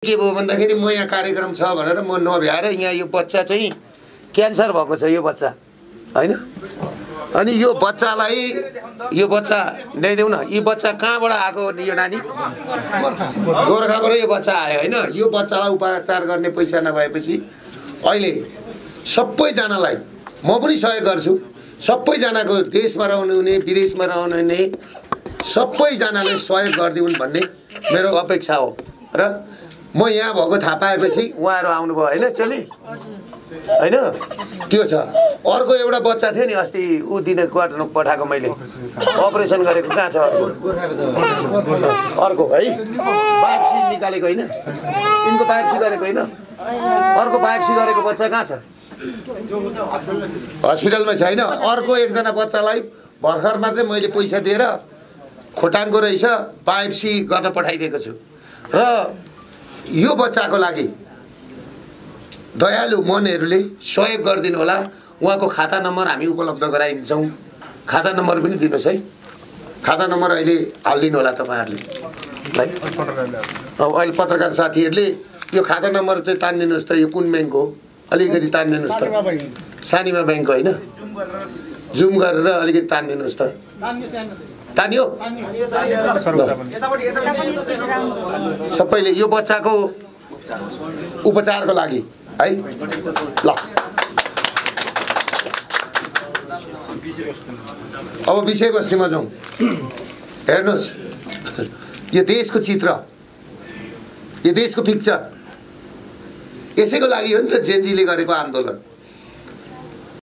के भयो भन्दाखेरि म यहाँ कार्यक्रम छ भनेर म नभ्याएर यहाँ यो बच्चा चाहिँ क्यान्सर भएको छ यो बच्चा हैन। अनि यो बच्चालाई यो बच्चा ल्याइदेऊ न। यो बच्चा कहाँबाट आएको यो नानी? गोरखाबाट यो बच्चा आयो हैन। यो बच्चालाई उपचार गर्ने पैसा नभएपछि अहिले सबैजनालाई म पनि सहयोग गर्छु। सबैजनाको देशमा रहनुहुने विदेशमा रहनुहुने सबैजनाले सहयोग गरिदिउन् भन्ने मेरो अपेक्षा हो। र म यहाँ भएको थाहा पाएपछि उहाँहरू आउनुभयो हैन चेली हैन। त्यो छ। अर्को एउटा बच्चा थियो नि अस्ति उ दिने क्वार्टर पठाएको मैले अपरेसन गरेको कहाँ छ अर्को है? बायोप्सी निकालेको हैन? यिनको बायोप्सी गरेको हैन? अर्को बायोप्सी गरेको बच्चा कहाँ छ? हस्पिटलमा छैन। अर्को एकजना बच्चालाई भर्खर मात्रै मैले पैसा दिएर खोटाङको रहेछ बायोप्सी गर्न पठाइदिएको छु। र यो बच्चाको लागि दयालु मनहरूले सहयोग गरिदिनु होला। उहाँको खाता नम्बर हामी उपलब्ध गराइदिन्छौँ। खाता नम्बर पनि दिनुहोस् है। खाता नम्बर अहिले हालिदिनु होला तपाईँहरूले है। अब अहिले पत्रकार साथीहरूले यो खाता नम्बर चाहिँ तानिदिनुहोस् त। यो कुन ब्याङ्क हो अलिकति तानिदिनुहोस् त। सानीमा ब्याङ्क होइन? जुम गरेर अलिकति तानिदिनुहोस् त। तानियो सबैले यो बच्चाको उपचारको लागि है। ल अब विषयवस्तुमा जाउँ। हेर्नुहोस् यो देशको चित्र, यो देशको पिक्चर। यसैको लागि हो नि त जेनजीले गरेको आन्दोलन।